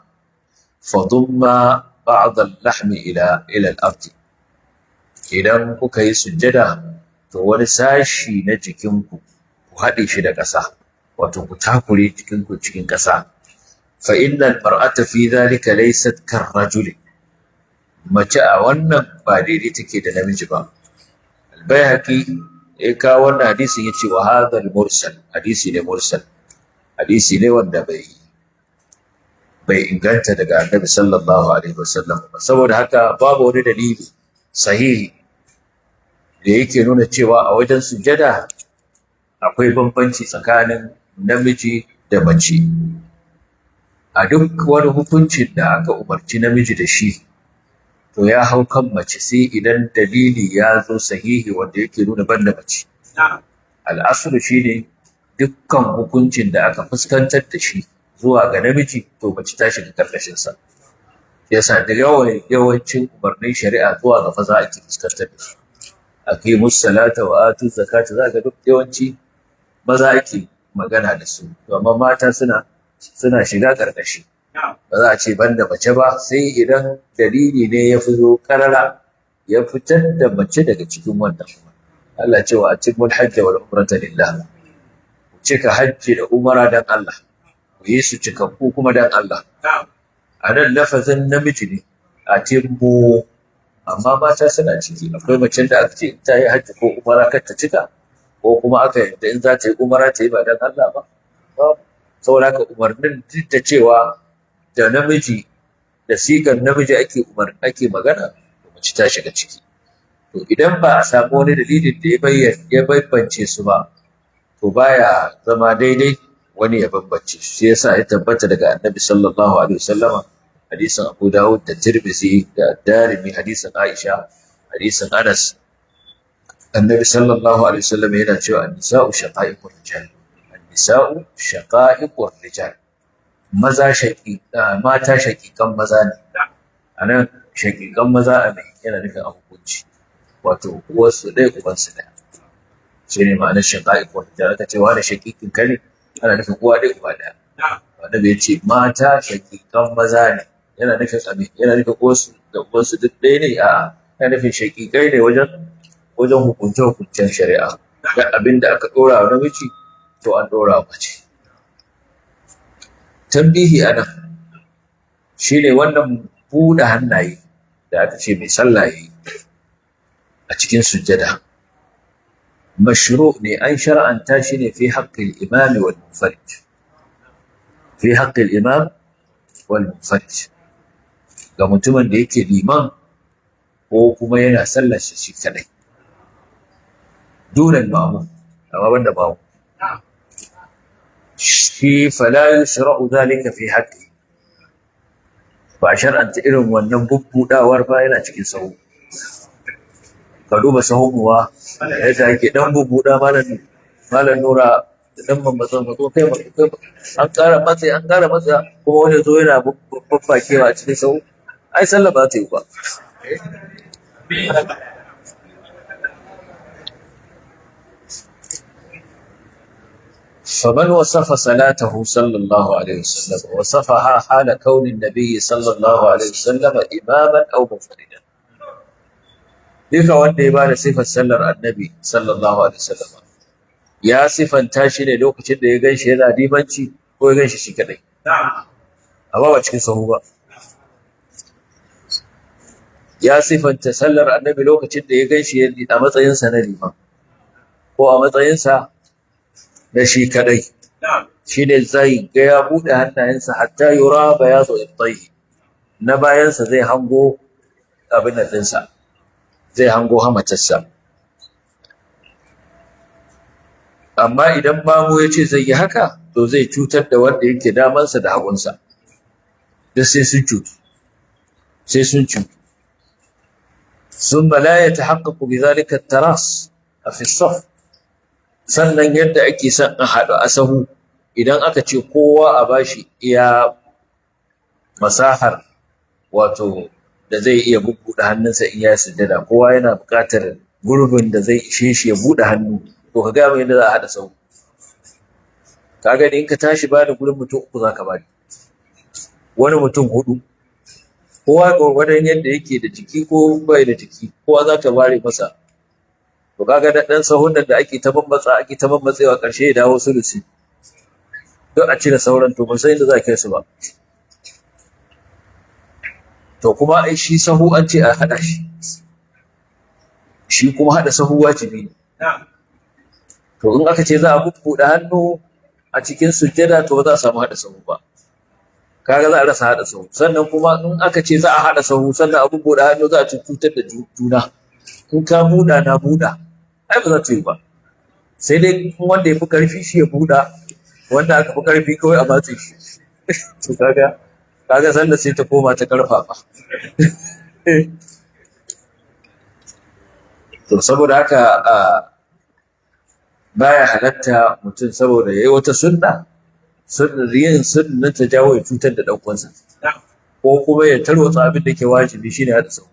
Speaker 1: fadumma ba'd al-lahm ila al-ard. Idan kuka yi sujjada to wani sashi na jikinku ku haɗe shi da ƙasa, wato ku takure jikinku cikin ƙasa. Fa innal mar'ata fi dhalika laysat karrajuli, mace a wannan ba daidai take da namiji ba. Al-Baihaqi Ya kawo wannan hadisin, yace wa hadha mursal, hadisi ne mursal, hadisi ne wanda bai inganta daga Annabi sallallahu alaihi wasallam ba. Saboda haka babu wani dalili sahihi da yake nuna cewa a wajen sujada akwai bambanci tsakanin namiji da mace. A duk wani hukuncin da aka umarci namiji da shi, to ya hau kan mace, sai idan dalili ya zo sahihi wanda yake nuna banda mace. Al'asulu shine dukkan hukuncin da aka fuskantar da shi zuwa ga namiji, to mace ta shiga karkashin sa. Yasa da yawancin umarnin shari'a zuwa ga maza ake fuskantar da su. Aqimus salata wa atu zakata, za ga duk yawanci maza ake magana da su, to amma mata suna shiga karkashi. Ba za a ce banda mace ba, sai idan dalili ne ya fito karara ya fitar da mace daga cikin wannan. Allah ce wa atimul hajja wal umrata lillah, ku cika hajji da umara dan Allah, ku yi su cikakku kuma dan Allah. A nan lafazin namiji ne atimmu, amma mata suna ciki. Akwai macen da aka ce in ta yi hajji ko umara kar ta cika, ko kuma aka yadda in za ta yi umara ta yi ba dan Allah ba? Babu. Saboda haka umarnin, duk da cewa da namiji, da sigar namiji ake magana, to mace ta shiga ciki. To idan ba a samu wani dalilin da ya bayyana ya bambance su ba, to baya zama daidai wani ya bambance su. Shi yasa ya tabbata daga Annabi sallallahu alaihi wasallama, hadisin Abu Dawud da Tirmidhi da Darimi, hadisin Aisha, hadisin Anas, Annabi sallallahu alaihi wasallam yana cewa an-nisa'u shaqa'iqur rijal, an-nisa'u shaqa'iqur rijal. Maza shaqiqa, mata shaqiqan maza ne. Anan shaqiqan maza a mai yana nufin a hukunci, wato uwarsu ɗaya ubansu ɗaya, shi ne ma'anar shaqa'iqur rijal. Aka ce wani shaqiqin ka ne, ana nufin uwa ɗaya uba ɗaya. Annabi ya ce mata shaqiqan maza ne, yana nufin a me? Yana nufin uwarsu da ubansu duk ɗaya ne? A'a, yana nufin shaqiqai ne wajen hukunce-hukuncen shari'a. Duk abin da aka ɗora wa namiji, to an ɗora wa mace. Tambihi a nan shi ne wannan buɗe hannaye da aka ce mai sallah ya yi a cikin sujjada, mashru ne, an shar'anta shi ne fi haqqil imami wal munfarid, fi haqqil imam wal munfarid, ga mutumin da yake liman ko kuma yana sallar shi shi kadai, dunan mamu, amma banda mamu. Shi fala yushra'u dhalika fi haqqi, ba a shar'anta irin wannan bubbudawar ba yana cikin sahu. Ka duba sahun muwa yadda ake dan bubbuda, malam Nura, da dan mammatsa matso kai kai, an ƙara matsa, an ƙara matsa, kuma wani zo yana babbakewa a cikin sahu. Ai sallah ba ta yi ba. فمن وصف صلاته صلى الله عليه وسلم وصفها حال كون النبي صلى الله عليه وسلم إماما أو منفردا، duka wanda ya bada sifar sallar Annabi sallallahu alaihi wasallam, ya sifanta shi ne lokacin da ya ganshi yana limanci ko ya ganshi shi kadai, amma ba cikin sahu ba. Ya sifanta sallar Annabi lokacin da ya ganshi a matsayinsa na liman ko a matsayinsa na shi kadai, shi ne zai ga ya buɗe hannayensa hatta yura bayadu ibtayhi, na bayansa zai hango abin nan ɗinsa, zai hango hamatarsa. Amma idan mamu ya ce zai yi haka, to zai cutar da wanda yake damansa da hagunsa, duk sai sun cutu, sai sun cutu. ثم لا يتحقق بذلك التراص في الصف. Sannan yadda ake son a haɗu a sahu, idan aka ce kowa a bashi iya masahar, wato da zai iya bubbuɗe hannunsa in ya sujjada, kowa yana buƙatar gurbin da zai ishe shi ya buɗe hannu, to ka gaya min yadda za a haɗa sahu. Ka gani, in ka tashi ba da gurin mutum uku za ka bani, wani mutum huɗu, kowa gwargwadon yadda yake da jiki ko bai da jiki, kowa za ka ware masa. To kaga da ɗan sahun nan da ake ta bambatsa, ake ta bambatsewa, ƙarshe ya dawo sulusi, duk a cire sauran, to ban san inda za a kai su ba. To kuma ai shi sahu an ce a haɗa shi, shi kuma haɗa sahu wajibi ne. To in aka ce za a bubbuɗe hannu a cikin sujjada, to ba za a samu haɗa sahu ba. Kaga za a rasa haɗa sahu. Sannan kuma in aka ce za a haɗa sahu sannan a bubbuɗe hannu, za a cutar da juna. In ka buɗa na buɗa, ai ba za ta yi ba. Sai dai wanda ya fi ƙarfi shi ya buɗa, wanda aka fi ƙarfi kawai a matse shi. To kaga sallar sai ta koma ta ƙarfafa. To saboda haka baya halatta mutum saboda yayi wata sunna, sunnar yin sunna ta jawo ya cutar da ɗan uwansa, ko kuma ya tarwatsa abin da ke wajibi, shine haɗa sahu.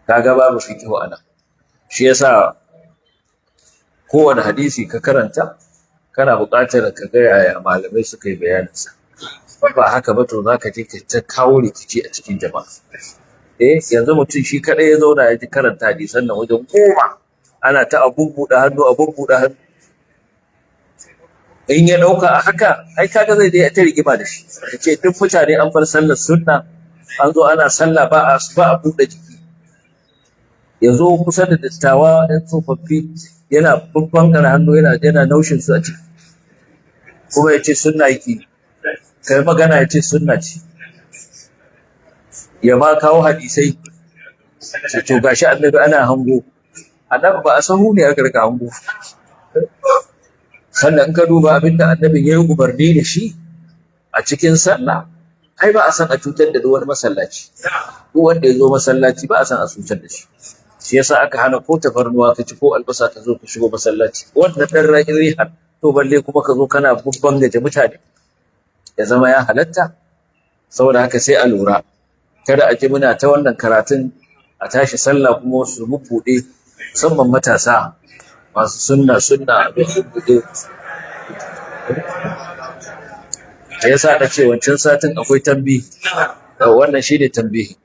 Speaker 1: Kaga babu fiqhu anan. Shi yasa kowane hadisi ka karanta kana buƙatar ka ga yaya malamai suka yi bayaninsa. Ba haka ba to za ka je ka ta kawo rikici a cikin jama'a. Yanzu mutum shi kaɗai ya zauna ya ji karanta hadisan nan wajen 10, ana ta a bubbuɗe hannu, a bubbuɗe hannu. In ya ɗauka a haka, ai kaga zai je ta rigima da shi. Ya ce duk mutane an bar sallar sunna, an zo ana sallah ba a buɗe jiki. Ya zo kusa da dattawa ɗan tsofaffi yana babban hannu, yana naushin su a ciki. Kuma ya ce sunna yake. Kai magana ya ce sunna ce. Ya ma kawo hadisai. To gashi annabi ana hango. Annabi ba a sahu ne aka rika hango. Sannan in ka duba abin da annabin ya yi umarni da shi a cikin sallah, ai ba a san a cutar da duk wani masallaci. Duk wanda ya zo masallaci ba a san a cutar da shi. Shi yasa aka hana ko tafarnuwa ka ci ko albasa ka zo ka shigo masallaci. Wannan ɗan rihar, to balle kuma ka zo kana babban gaje mutane. Ya zama ya halatta. Saboda haka sai a lura. Kada a ji muna ta wannan karatun a tashi sallah kuma su bubbuɗe, musamman matasa masu sunna sunna abin bubbuɗe. Da yasa na ce wancan satin akwai tambihi. Wannan shi ne tambihi.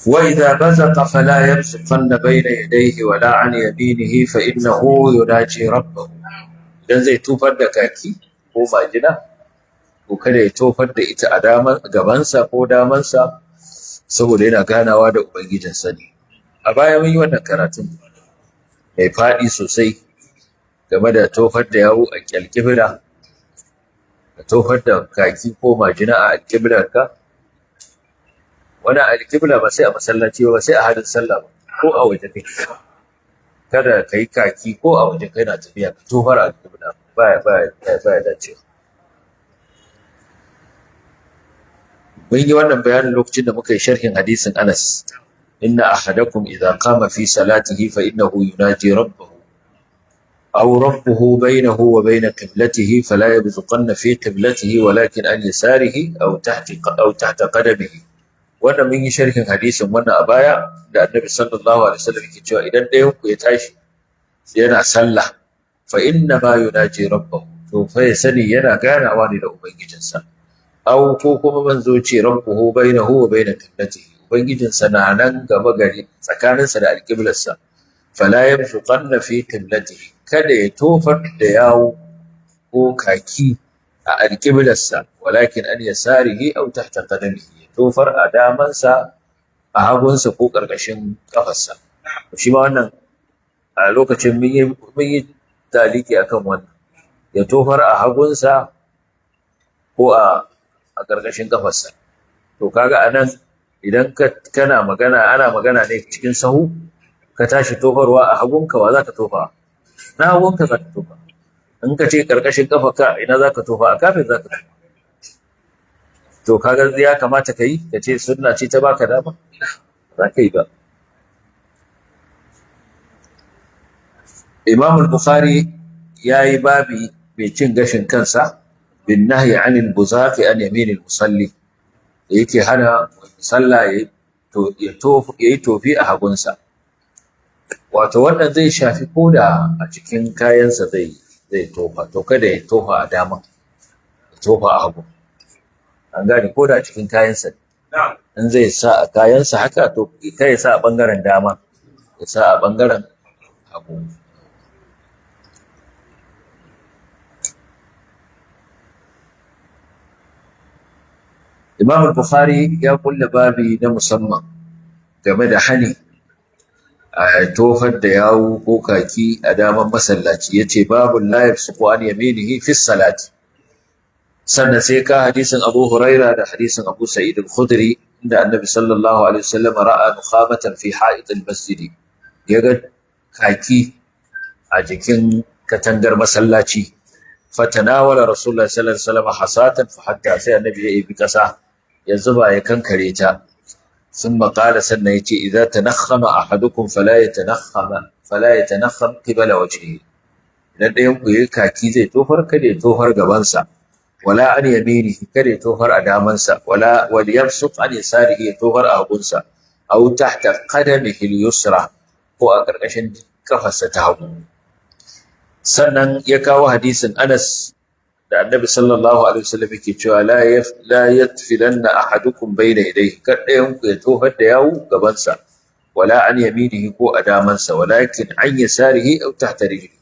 Speaker 1: وإذا بزق فلا يبزقن بين يديه ولا عن يمينه فإنه يناجي ربه. Idan zai tofar da kaki ko majina, to kada ya tofar da ita a daman gabansa ko damansa, saboda yana ganawa da Ubangijinsa ne. A baya mun yi wannan karatun mai faɗi sosai game da tofar da yawu a alƙibla, ka tofar da kaki ko majina a alƙiblarka. Wani alƙibla ba sai a masallaci ba, sai a halin sallah ba, ko a waje kake. Kada ka yi kaki ko a waje kai na tafiya ka tofar a alƙibla, baya dacewa. Mun yi wannan bayanin lokacin da muka yi sharhin hadisin Anas. Inna ahadakum idza qama fi salatihi fa innahu yunaji rabbahu aw rabbuhu bainahu wa bain qiblatihi fala yabzuqanna fi qiblatihi walakin an yasarihi aw tahta qadamihi. Wannan mun yi sharhin hadisin wannan a baya da Annabi sallallahu alaihi wasallam yake cewa idan ɗayan ku ya tashi yana sallah fa inna ma yunaji rabbahu, to fa ya sani yana ganawa ne da ubangijinsa. Aw ko kuma manzo ce rabbuhu bainahu wa bain qiblatihi, ubangijinsa na nan gaba gari tsakaninsa da alqiblarsa. Fala yabsuqanna fi qiblatihi, kada ya tofar da yawo ko kaki a alqiblarsa, walakin an yasarihi aw tahta qadamihi, ya tofar a damansa, a hagunsa ko karkashin kafarsa. Shi ma wannan a lokacin mun yi taliki akan wannan, ya tofar a hagunsa ko a ƙarƙashin kafarsa. To kaga anan idan kana magana, ana magana ne cikin sahu, ka tashi tofarwa a hagunka, wa zaka tofa? Na hagunka zaka tofa. In ka ce ƙarƙashin kafarka, ina zaka tofa? A kafin zaka tofa. To kaga ya kamata ka yi, ka ce sunna ce ta baka dama, za ka yi ba. Imam al-Bukhari ya yi babi mai cin gashin kansa bin nahyi anil buzaqi an yaminil musalli, da yake hana sallah ya yi tofi a hagunsa. Wato wannan zai shafi koda a cikin kayansa zai tofa, to kada ya tofa a dama, ya tofa a hagu. An gane, koda a cikin kayansa. In zai sa a kayansa haka, to kai ya sa a bangaren dama, ya sa a bangaren hagu. Imam Bukhari ya kulle babi na musamman game da hani a tofar da yawu ko kaki a daman masallaci, yace babu la yabsuqu an yaminihi fi salati. Sannan sai ka hadisin Abu Huraira da hadisin Abu Sa'id al-Khudri, inda Annabi sallallahu alaihi wasallam ra'a nukhamatan fi ha'it al-masjid, yaga kaki a jikin katangar masallaci. Fatanawala Rasulullah sallallahu alaihi wasallam hasatan fa hatta, sai Annabi ya ibi kasa ya zuba ya kankare ta. ثم قال sannan yace idza tanakhama ahadukum fala yatanakham qibala wajhihi, idan ɗayan ku yayi kaki zai tofar, kada ya tofar gabansa, wala an yaminihi, kada ya tofar a damansa, wala wal yabsuq an yasarihi, ya tofar a hagunsa, aw tahta qadamihi al-yusra, ko a karkashin kafarsa ta hagu. Sannan ya kawo hadisin Anas da Annabi sallallahu alaihi wasallam yake cewa la yatfilanna ahadukum bayna yadayhi, kar ɗayan ku ya tofar da yawu gabansa, wala an yaminihi, ko a damansa, walakin an yasarihi aw tahta rijlihi,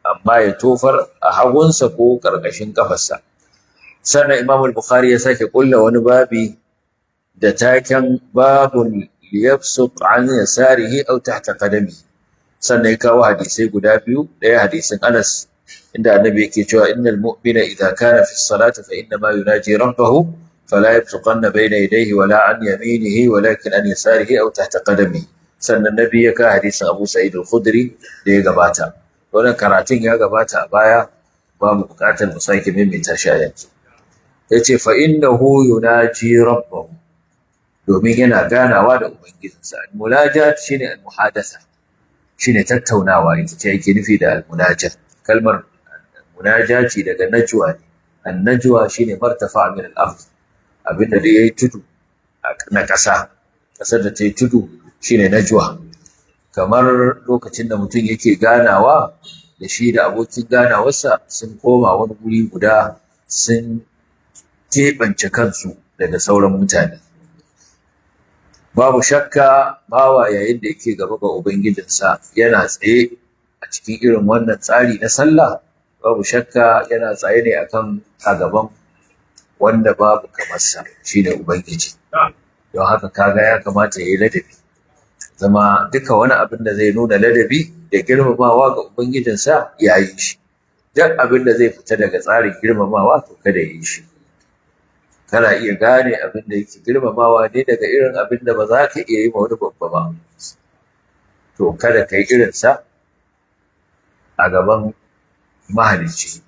Speaker 1: amma ya tofar a hagunsa ko karkashin kafarsa. Sannan Imam al-Bukhari ya sake kulla wani babi da taken babun liyabsuq an yasarihi aw tahta qadamihi. Sannan ya kawo hadisai guda biyu, ɗaya hadisin Anas inda Annabi yake cewa innal mu'mina idza kana fi salati fa inna ma yunaji rabbahu fala yabsuqanna bayna yadayhi wala an yaminihi walakin an yasarihi aw tahta qadamihi. Sannan Nabi ya ka hadisin Abu Sa'id al-Khudri da ya gabata. Wannan karatun ya gabata a baya, babu buƙatar mu sake maimaita shi a yanzu. Yace fa innahu yunaji rabbahu, domin yana ganawa da ubangijinsa. Al-munajat shine al-muhadatha, shine tattaunawa, ita ce yake nufi da al-munajat. Kalmar munajati daga najwa ne. An-najwa shine martafa min al-ard, abinda da yayi tudu na ƙasa, ƙasar da ta yi tudu shine najwa. Kamar lokacin da mutum yake ganawa da shi da abokin ganawarsa, sun koma wani guri guda, sun keɓance kansu daga sauran mutane. Babu shakka bawa yayin da yake gaba ga ubangijinsa yana tsaye a cikin irin wannan tsari na sallah, babu shakka yana tsaye ne akan a gaban wanda babu kamarsa, shine ubangiji. Don haka kaga ya kamata ya yi ladabi, zama duka wani abin da zai nuna ladabi da girmamawa ga ubangijinsa ya yi shi. Duk abin da zai fita daga tsarin girmamawa to kada ya yi shi. Kana iya gane abin da yake girmamawa ne daga irin abin da ba za ka iya yi ma wani babba ba, to kada ka yi irinsa a gaban mahalicci.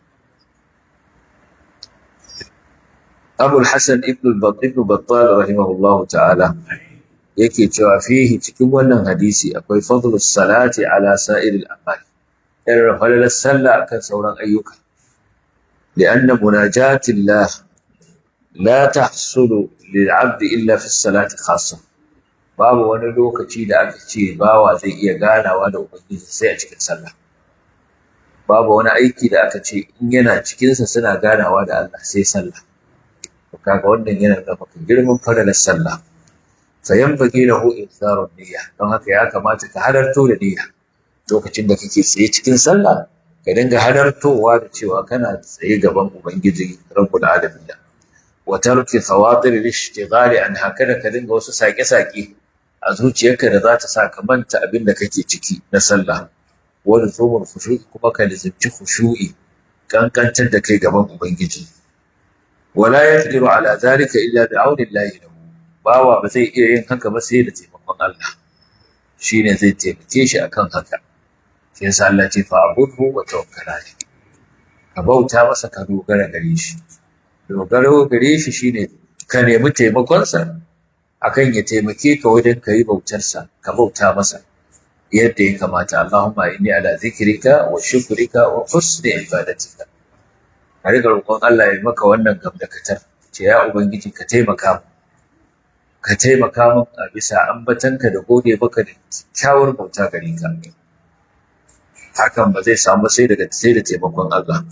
Speaker 1: Abul Hassan ibn Battal rahimahullahu ta'ala yake cewa fihi, cikin wannan hadisi akwai fadlus salati ala sa'iril a'mal, irin falalar sallah akan sauran ayyuka. Li'anna munajatillah la tahsulu lil'abdi illa fi salati khassa, babu wani lokaci da aka ce bawa zai iya ganawa da ubangiji sai a cikin sallah. Babu wani aiki da aka ce in yana cikinsa suna ganawa da Allah sai sallah. Kaga wannan yana da maka girman falalar sallah. Fa yanbaghi lahu intharun niyya, don haka ya kamata ka halarto da niyya lokacin da kake tsaye cikin sallah, ka dinga halartowa da cewa kana tsaye gaban ubangiji rabbul alamin. Wa tarki khawatir al-ishtighal anha, kada ka dinga wasu sake-sake a zuciyarka da za ta sa ka manta abin da kake ciki na sallah. Wa luzumul khushu'i, kuma ka lizimci khushu'i, kankantar da kai gaban ubangiji. Wala yaqdiru ala zalika illa bi aunillahi lahu, bawa ba zai iya yin haka ba sai da taimakon Allah, shine zai taimake shi akan haka. Sai yasa Allah ce fa abudhu wa tawakkal alayhi, ka bauta masa ka dogara gare shi. Dogaro gare shi shine ka nemi taimakonsa akan ya taimake ka wajen ka yi bautarsa, ka bauta masa yadda ya kamata. Allahumma inni ala zikrika wa shukrika wa husni ibadatika. Ka riga roƙon Allah ya maka wannan gamdakatar, ce ya ubangiji ka taimaka mu, ka taimaka min a bisa ambatanka da gode maka da kyakkyawar bauta gare ka. Hakan ba zai samu sai daga sai da taimakon Allah.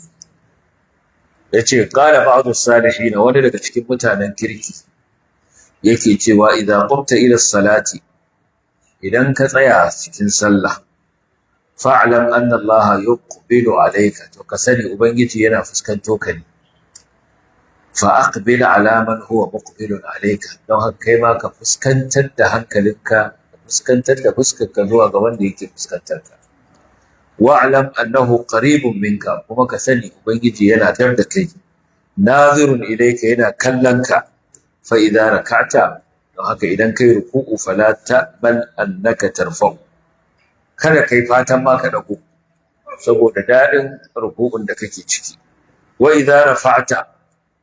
Speaker 1: Yace qala ba'du salihin, wani daga cikin mutanen kirki yake cewa idan qumta ila salati, idan ka tsaya cikin sallah, fa'lam anna Allah yuqbilu alayka, to ka sani ubangiji yana fuskanto ka ne. Fa aqbil ala man huwa muqbilun alayka, don haka kai ma ka fuskantar da hankalinka, ka fuskantar da fuskarka zuwa ga wanda yake fuskantar ka. Wa'lam annahu qaribun minka, kuma ka sani ubangiji yana dab da kai, nazirun ilayka, yana kallon ka. Fa idza raka'ta, don haka idan kai ruku'u, fala ta'mal annaka tarfa'u, kada kai fatan ma ka dago saboda dadin ruku'un da kake ciki. Wa idza rafa'ta,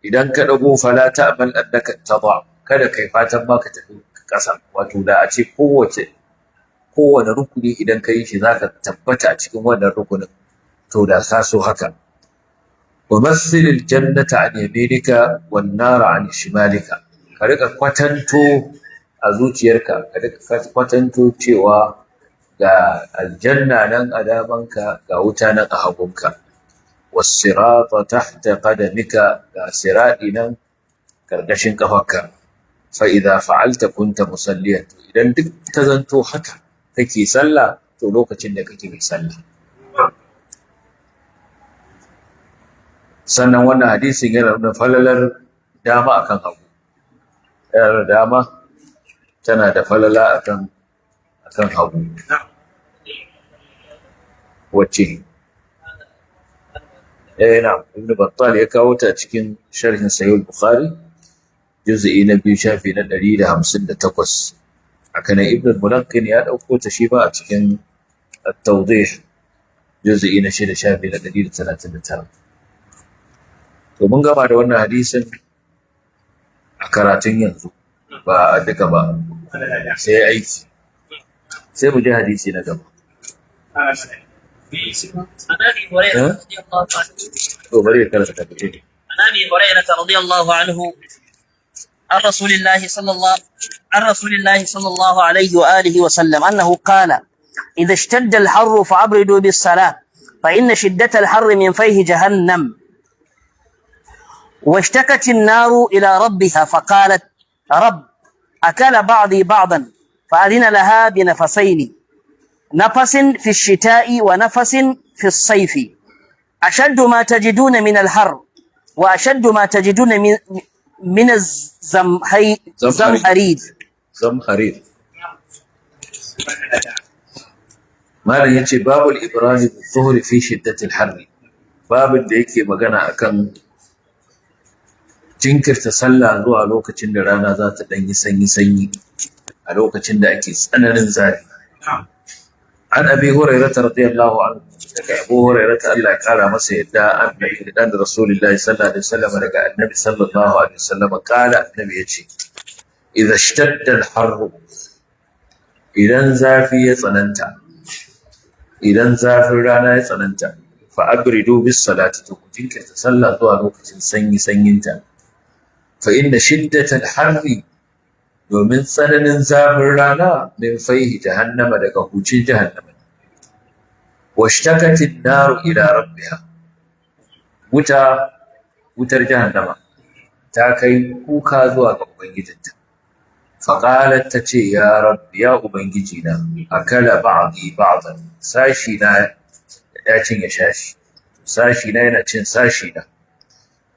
Speaker 1: idan ka dago, fala ta'mal annaka tada, kada kai fatan ma ka tafi kasa. Wato da a ce kowane rukuni idan ka yi shi zaka tabbata a cikin wannan rukunin, to da ka so haka. Wa massil aljannata an yaminika wan nara an shimalika, ka rika kwatanto a zuciyarka, ka rika kwatanto cewa ga aljanna nan a damanka, ga wuta nan a hagunka. Was-sirata tahta qadamika, ga sirati nan karkashin kafarka. Fa idza fa'alta kunta musalliyan, to idan duk ka zanto haka kake sallah, to lokacin da kake mai sallah. Sannan wannan hadisin yana nuna falalar dama akan hagu. Yana nuna dama tana da falala akan hagu. Wacce na Ibn Battal ya kawo ta cikin sharhin Sahih Bukhari, juz'i na 2, shafi na 158. Haka nan Ibn Mulaqqin ya dauko ta shi ba a cikin At-Tawdih, juz'i na 6, shafi na 139. To mun gama da wannan hadisin a karatun yanzu, ba a duka ba, sai aiki, sai mu je hadisi na gaba.
Speaker 2: عن ابي هريره رضي الله عنه.
Speaker 1: To bari ya karanta ta.
Speaker 2: عن ابي هريره رضي الله عنه عن رسول الله صلى الله عليه واله وسلم انه قال: اذا اشتد الحر فابردوا بالصلاه، فان شده الحر من فيه جهنم. واشتكت النار الى ربها فقالت: رب، اكل بعضي بعضا، فاذن لها بنفسين، نفس في الشتاء ونفس في الصيف، أشد ما تجدون من الحر وأشد ما تجدون من الزمهرير.
Speaker 1: Zamharir. Malam yace babul ibrad bi fi shiddatil harri, babin da yake magana akan jinkirta sallah zuwa lokacin da rana za ta ɗan yi sanyi-sanyi, a lokacin da ake tsananin zafi. An Abi Hurairah radiyallahu anhu, daga Abu Hurairah Allah ya kara masa yadda, annabi dan Rasulullahi sallallahu alaihi wasallam, daga Annabi sallallahu alaihi wasallam, kala, Annabi yace: idza ishtadda al-harr, idan zafi ya tsananta, idan zafin rana ya tsananta, fa abridu bis salati, to ku jinkirta sallah zuwa lokacin sanyi sanyinta. Fa inna shiddatal harri, domin tsananin zafin rana, min faihi jahannama, daga hucin jahannama. Washtakatin naru ila rabbiha, wutar jahannama ta kai kuka zuwa ga ubangijinta. Faqalat, ta ce: ya rabbi, ya ubangiji na, akala ba'di ba'dan, sashi na ya cinye sashi, sashi na yana cin sashi na.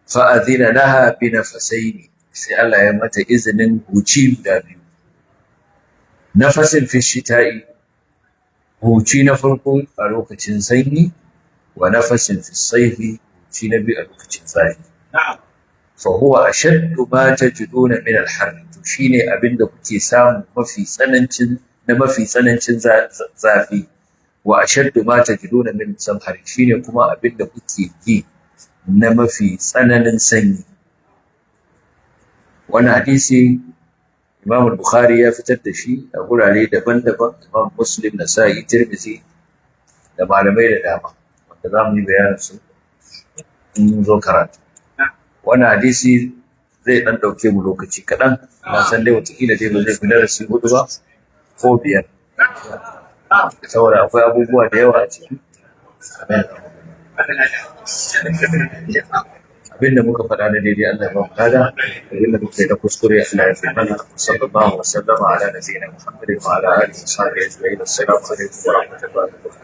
Speaker 1: Fa adhina laha bi nafasaini, sai Allah ya mata izinin huci guda biyu. Nafasin fi shita'i, huci na farko a lokacin sanyi, wa nafasin fi saifi, huci na biyu a lokacin zafi. Fa huwa ashaddu ma tajiduna min al-har, to shine abinda kuke samu mafi tsanancin na mafi tsanancin zafi. Wa ashaddu ma tajiduna min samhar, shine kuma abinda kuke ji na mafi tsananin sanyi. Wannan hadisi Imam Bukhari ya fitar da shi a gurare daban-daban, Imam Muslim, Nasa'i, Tirmidhi da malamai da dama, wanda za mu yi bayanin su in mun zo karatu. Wannan hadisi zai dan dauke mu lokaci kaɗan, na san dai watakila dai ba zai fi darasi hudu ba ko biyar, saboda akwai abubuwa da yawa a ciki. Abinda muka faɗa na daidai, Allah ya ba mu lada. Abinda muka yi na kuskure, Allah ya fi mana. Sallallahu wa sallama ala nabiyyina Muhammadin wa ala alihi wa sahbihi ajma'in. Assalamu alaikum wa rahmatullahi wa barakatuh.